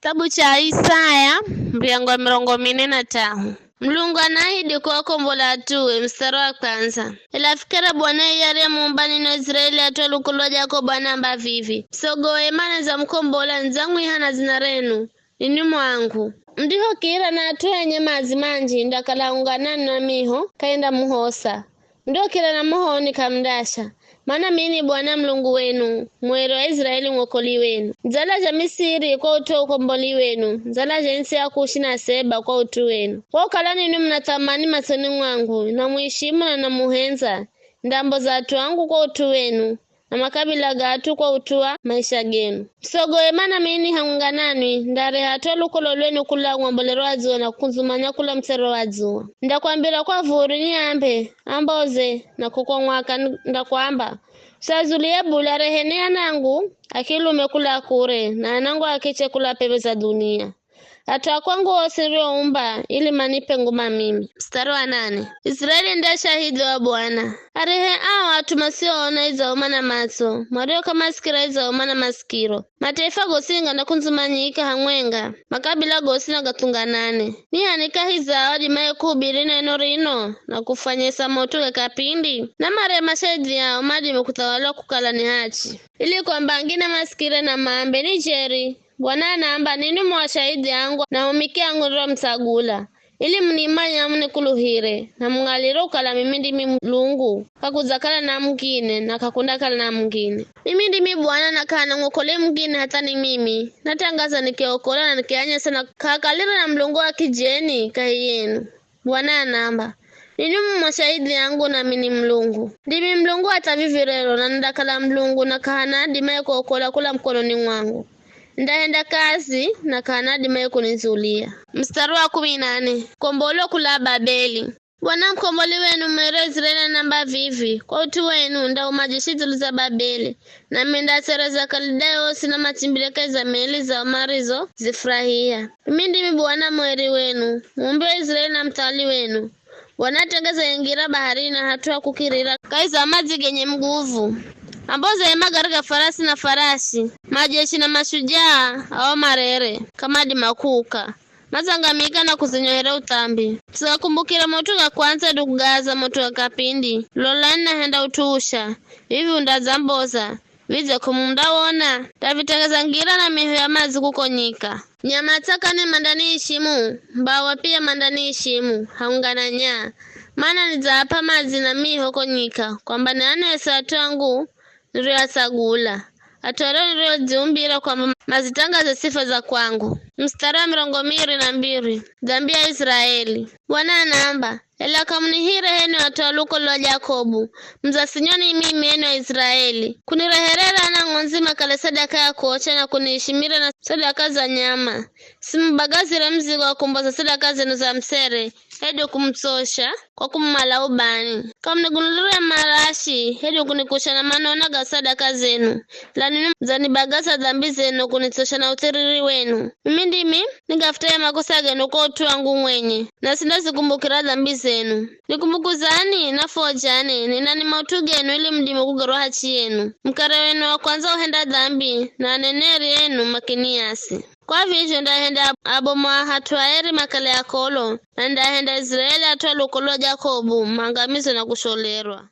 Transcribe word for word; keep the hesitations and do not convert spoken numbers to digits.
Kitabu cha Isaya, muryango wa mirongo mine na tahu. Mulungu anaahidi kuwakombola atuwe, mstari wa kwanza. Ela fikira Bwana iye ariyemuumba nino Israeli atuwe lukolo lwa Jakobu anaamba vivi, "Musogohe mana nidzamukombola, nidzamwiha na dzina renu, ninwi mu angu." Mundihokira na at'u enye maadzi manji, ndakala unganani na miho, k'aindamuhosa. Mundihokira na mohoni k'amundasha. Mana mimi ni Bwana Mulungu wenu, mueri wa Israeli mwokoli wenu. Nidzalaja Misiri kwa ut'u wa ukomboli wenu, nidzalaja ntsi ya Kushi na Seba kwa ut'u wenu. Kwa kukala ninwi muna thamani matsoni mwangu, namuishimu na namuhendza, ndamboza at'u angu kwa ut'u wenu, na makabila ga at'u kwa ut'u wa maisha genu. Musogohe mana mimi ni hamwenga nanwi, ndareha at'u a lukolo lwenu kula ng'wambolero wa dzuwa na kukundzumanya kula mutsero wa dzuwa. Ndakwambira kwa vuri niambe, amboze, na kuko mwaka n-, ndakwamba, "Usazulie bule, areheni anangu a kilume kula kure, na anangu a kiche kula pembe za dunia. At'u a kwangu osi nirioumba, ili manipe nguma mimi." Mstari wa nane. Israeli ndiye shahidhi wa Bwana. Arehe ao at'u masioona idzauma na matso, mario k'amasikira idzauma na masikiro. Mataifa gosi gandakundzumanyika hamwenga, makabila gosi nagathunganane. Ni h'ani kahi zao adimaye kuhubiri neno rino, na kufwanyesa maut'u ga kapindi? Namare mashahidhi ao madime kuthawalwa kukala ni hachi, ili kwamba angine masikire na maambe, "Ni jeri." Bwana anaamba, "Ninwi mu ashahidhi angu na ahumiki angu niriomutsagula, ili munimanye na munikuluhire, na mung'alire kukala mimi ndimi Mulungu, k'akudzakala na mungine, na k'akundakala na mungine. Mimi ndimi Bwana, na k'ahana mwokoli mungine hatha ni mimi. Natangaza nikiokola na nikianyesa, na k'ahakalire na mulungu wa kijeni kahi yenu." Bwana anaamba, "Ninwi mu mashahidhi angu, nami ni Mulungu. Ndimi Mulungu hatha vivi rero, na nindakala Mulungu, na k'ahana adimaye kuokola kula mukononi mwangu. Nindahenda kazi, na k'ahana adimaye kunizulia." Mstari wa kumi na nne. Kombolwa kula Babeli. Bwana mukomboli wenu mwere Israeli anaamba vivi, "Kwa ut'u wenu, ndauma jeshi dzulu za Babeli, nami ndatsereza Kalidai osi na machimbire kahi za meli zao marizozifurahia. Mimi ndimi Bwana mweri wenu, muumbi wa Israeli na muthawali wenu. Bwana atengeza ngira baharini na hat'u ha kukirira kahi za madzi genye nguvu. Amboze magari ga farasi na farasi, majeshi na mashujaa ao marere, k'amadima kuuka. Madzangamika na kuzinyohera uthambi. Musikakumbukira maut'u ga kwandza hedu kugaza maut'u ga kapindi. Lolani nahenda ut'u usha, vivi undadzamboza, vidze k'umundawona? Ndavitengeza ngira na miho ya madzi kuko nyika. Nyama tsakani mandaniishimu, mbawa pia mandaniishimu, haungananya. Mana nidzaap'a madzi na miho ko nyika, kwamba nianese at'u angu nirioatsagula, at'u ario niriodziumbira kwamba mazitangaze sifa za kwangu." Mstari wa mirongo miri na mbiri. Dhambi ya Israeli. Bwana anaamba, "Ela k'amunihire h'enwi at'u a lukolo lwa Jakobu, mudzasinyo ni mimi h'enwi a Israeli. Kunireherera ana ng'ondzi makale sadaka ya kuocha na kuniishimira na sadaka za nyama. Simubagazire muzigo wa kumboza sadaka zenu za musere, hedu kumutsosha kwa kumumala ubani. K'amunigunulire marashi, hedu kunikusha na manona ga sadaka zenu, ela ninwi mudzanibagaza dhambi zenu kunitsosha na uthiriri wenu. Mimi ndimi ningafutaye makosa genu kwa ut'u wangu mwenye, na sindazikumbukira dhambi zenu. Nikumbukuzani, nafojani, nenani maut'u genu ili mudime kugerwa hachi yenu. Mukare wenu wa kwandza uhenda dhambi, na aneneri enu makiniasi. Kwa vizho ndahenda abomoa hat'u aeri makale akolo, na ndahenda Israeli at'u a lukolo lwa Jakobu mangamizwe na kusholerwa."